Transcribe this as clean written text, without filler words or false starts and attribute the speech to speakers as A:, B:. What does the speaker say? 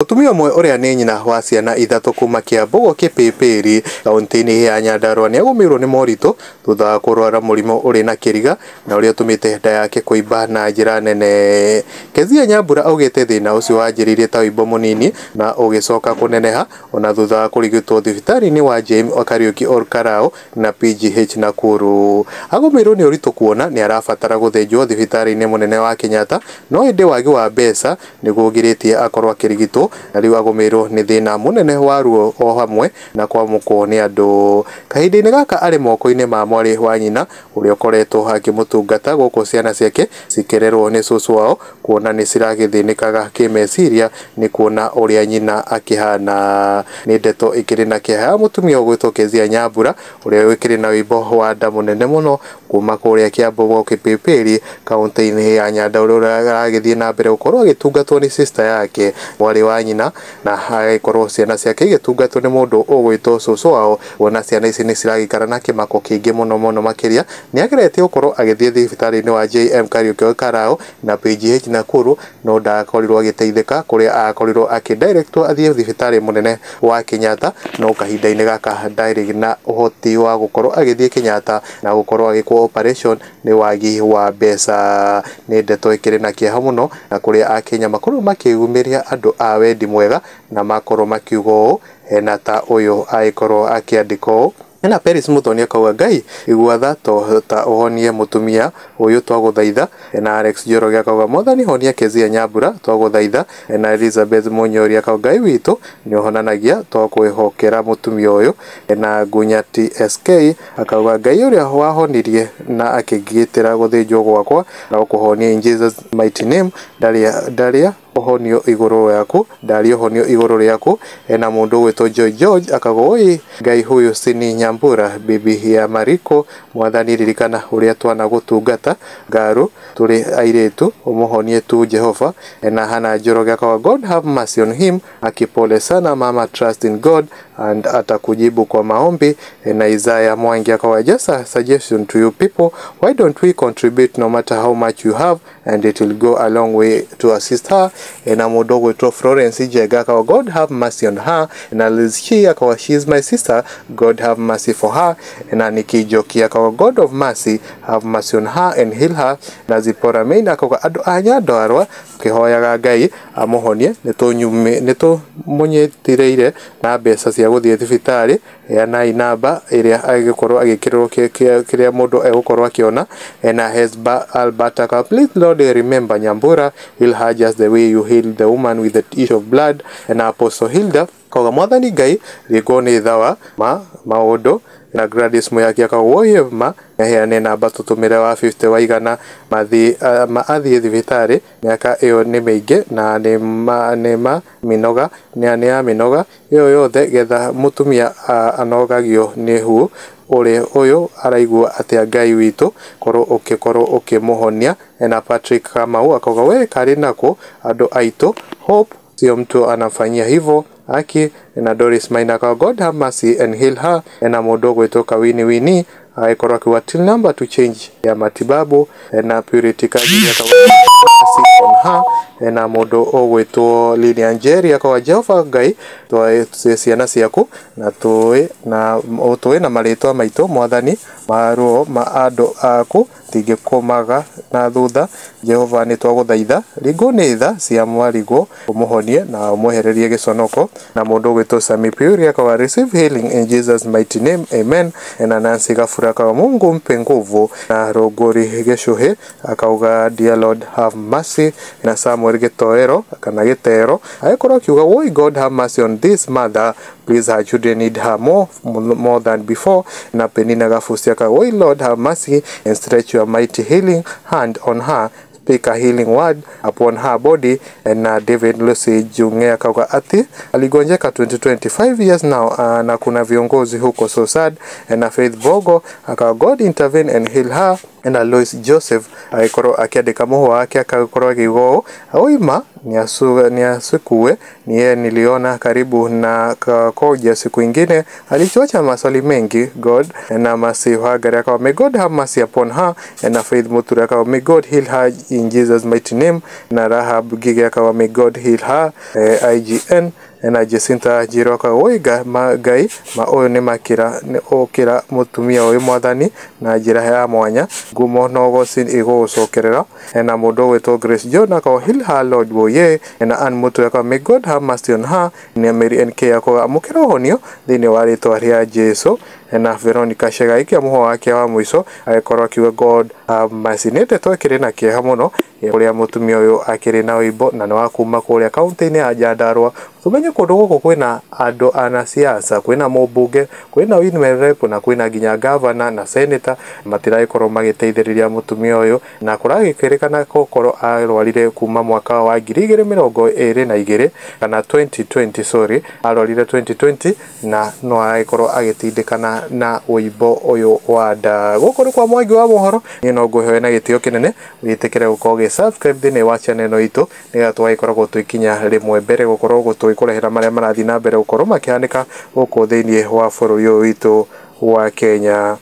A: Mũtumia ũmwe ũrĩa nĩ nyina wa ciana ithatũ kuma Kiambugo Kipipiri kaunti-inĩ ya Nyandarua nĩagũmĩirwo nĩ moritũ thutha wa kũrwara mũrimũ ũrĩ na kĩriga na ũrĩa ũtũmĩte nda yake kũimba na njĩra nene. Kezia Nyambura augĩte thĩna ũcio wanjĩrĩirie ta ũimbo mũnini na ũgĩcoka kũneneha ona thutha wa kũrigitwo thibitarĩ-inĩ wa James Kariuki Olkalau na PGH Nakuru. Agũmĩirwo nĩ ũritũ kuona nĩarabatara gũthĩnjwo thibitarĩ-inĩ mũnene wa Kenyatta no ĩndĩ wagi wa mbeca nĩguo ũgirĩtie akorwo akĩrigitwo na rĩu agũmĩirwo nĩ thĩna mũnene wa ruo o hamwe na kwamũkwo nĩ andũ. Kahinda-inĩ gaka arĩ moko-inĩ ma mwarĩ wa nyina ũrĩa ũkoretwo akĩmũtungata gũkũ ciana ciake cikĩrerwo nĩ cũcũ wao kuona nĩ ciragĩthĩnĩkaga kĩmeciria nĩ kuona ũrĩa nyina akĩhana. Nĩ ndeto ĩkĩrĩ na kĩeha mũtumia ũgwĩtwo Kezia Nyambura ũrĩa ũkĩrĩ na wĩimbo wa nda mũnene mũno kuma kũrĩa Kiambu Kipipiri kaunti-inĩ ya Nyandarua ũrĩa aragĩthiĩ na mbere gũkorwo agĩtungatwo nĩ sister yake mwarĩ wa nyina na agĩkorwo ciana ciake igĩtungatwo nĩ mũndũ ũgwĩtwo cũcũ wao kuona ciana ici nĩ ciragĩikara na kĩmako kĩingĩ mũno mũno makĩria. Nĩageretie gũkorwo agĩthiĩ thibitarĩ-inĩ wa JM Kariuki Olkalau na PGH Nakuru no ndakorirwo agĩteithĩka kũrĩa akorirwo akĩdirectwo athiĩ thibitarĩ mũnene wa Kenyatta no kahinda-inĩ gaka ndarĩ na ũhoti wa gũkorwo agĩthiĩ Kenyatta na gũkorwo agĩkwo operation nĩ wagi wa mbeca. Nĩ ndeto ĩkĩrĩ na kĩeha mũno na kũrĩa akenya makorwo makĩyumĩria andũ a wendi mwega na makorwo makiuga ũũ hena ta ũyũ agĩkorwo akĩandĩka ũũ. Hena Peris Muthoni akauga Ngai igua tha ta ũhonie mũtumia ũyũ twagũthaitha. Hena Alex Njoroge akauga Mwathani honia Kezia Nyambura twagũthaitha. Hena Elizabeth Munyori akauga Ngai witũ nĩũhonanagia twakwĩhokera mũtumia ũyũ. Hena Ngunya TSK akauga Ngai ũrĩa wahonirie na akĩngitĩra gũthĩnjwo gwakwa na ũkũhonia in Jesus mighty name ndaria ũhonio igũrũ yaku ndaria ũhonio igũrũ rĩaku. Hena mũndũ ũgwĩtwo Joy George akauga oi Ngai huyu sini Nyambura bibi ya Mariko Mwathani ririkana ũrĩa twanagũtungata ngaru tũrĩ airĩtu ũmũhonie tu Jehova. Hena Hana Njoroge akauga God have mercy on him akipole sana mama trust in God and atakujibu kwa maombi. Na Isaiah Mwangi akauga just a suggestion to you people, why don't we contribute no matter how much you have and it will go a long way to assist her. Na mũndũ ũgwĩtwo Florence Njega akauga God have mercy on her. Na Liz Chi akauga she is my sister, God have mercy for her. Na Nikki Njoki akauga God of mercy have mercy on her and heal her. Na Zipporah Maina akauga andũ a Nyandarua kĩhoyaga Ngai amũhonie nĩtũmũnyitĩrĩire na mbeca cia gũthiĩ thibitarĩ heanai namba ĩrĩa agĩkorwo agĩkĩrwo kĩrĩa mũndũ egũkorwo akĩona. Na Hesba Albert akauga please Lord remember Nyambura, heal her just the way you healed the woman with the issue of blood. Na Apostle Hilda akauga Mwathani Ngai rĩngwo nĩ thawa ma maũndũ. Na Gladys Muyaki akauga woye ma heane namba tũtũmĩre wa 50 waigana athiĩ thibitarĩ mĩaka ĩyo nĩ mĩingĩ na nĩ ma mĩnoga nĩ ya mĩnoga ĩyo yothe getha mũtumia anogagio nĩ hu ũrĩ ũyũ araigua atĩa Ngai witũ korwo ũkĩkorwo ũkĩmũhonia. Na Patrick Kamau akauga we karĩ nako andũ aitũ hope sio mtu anafanyia hivyo aki. Na Doris Maina akauga God have mercy and heal her. Na mũndũ ũgwĩtwo Kawini Wini agĩkorwo akiuga till number to change ya matibabu. Na Purity Kagiri akauga mercy on her. Na mũndũ ũgwĩtwo Lilian Njeri akauga Jehova Ngai twae ciana ciaku na tũĩ na marĩtwa maitũ Mwathani maruo ma andũ aku tingĩkũmaga na thutha Jehova nĩ twagũthaitha ringwo nĩ tha cia mwarigwo ũmũhonie na ũmwehererie gĩconoko. Na mũndũ ũgwĩtwo Sami Puri akauga receive healing in Jesus mighty name amen. Na Nancy Gafura akauga Mungu mpe nguvu. Na Rũngũri Gĩcũhĩ akauga dear Lord have mercy. Na Samuel Gĩtoero kana Gĩtero agĩkorwo akiuga woi God have mercy on this mother, please her children need her more than before. Na Penina Gafusi akauga woi Lord have mercy and stretch your mighty healing hand on her, speak a healing word upon her body. Na David Lucy Junge akauga ati aligonjeka 2025 years now na kuna viongozi huko so sad. Na Faith Bogo akauga God intervene and heal her. Na Lois Joseph agĩkorwo akĩandĩka mũhũa wake akakorwo akiuga ũũ oima niasukue niye niliona karibu na kakoja siku ingine alichocha maswali mengi God na Mercy Wangari akawa may God have mercy upon her. Na Faith Muture akawa may God heal her in Jesus mighty name. Na Rahab Gige akawa may God heal her IGN. Na Jacinta Njiro akawa oiga Ngai ma ũyũ nĩ makĩra nĩ ũkĩra mũtumia ũyũ mwathani na njĩra ya mwanya ngumo na ũgoci ĩgũgũcokerera. Na mũndũ ũgwĩtwo Grace John akawa heal her Lord woye. Na Ann Mutu akawa may God have mercy on her. Na Mary NK akawa amũkĩra ũhonio thĩinĩ wa rĩtwa rĩa Jesu. Na Veronica Shegaikia mũhũa wake wa mũico agĩkorwo akiuga God have mercy. Nĩ ndeto ĩkĩrĩ na kĩeha mũno kũrĩa mũtumia ũyũ akĩrĩ na ũimbo na nĩ wa kuma kũrĩa kaunti-inĩ ya Nyandarua. Tumenye kũndũ gũkũ kwĩna andũ anasiasa, kwĩna mũmbunge, kwĩna women rep na kwĩna nginya gavana na senator matiragĩkorwo magĩteithĩrĩria mũtumia ũyũ, na kũragĩkĩrĩkana gũkorwo arwarire kuma mwaka wa 2022 kana 2020 sorry, arwarire 2020 na no aragĩkorwo agĩtindĩkana na ũimbo ũyũ wa nda. Gũkũ nĩ kwa Mwangi wa Mohoro, niĩ no ngũhe na gĩtĩo kĩnene wĩtĩkĩre gũkorwo ũgĩ subscribe thĩinĩ wa channel ĩno itũ nĩgetha tũgagĩkoragwo tũikinya rĩmwe mbere gũkorwo tũgĩkũrehera marĩa marathiĩ na mbere gũkorwo makĩhanĩka gũkũ thĩinĩ wa bũrũri ũyũ witũ wa Kenya.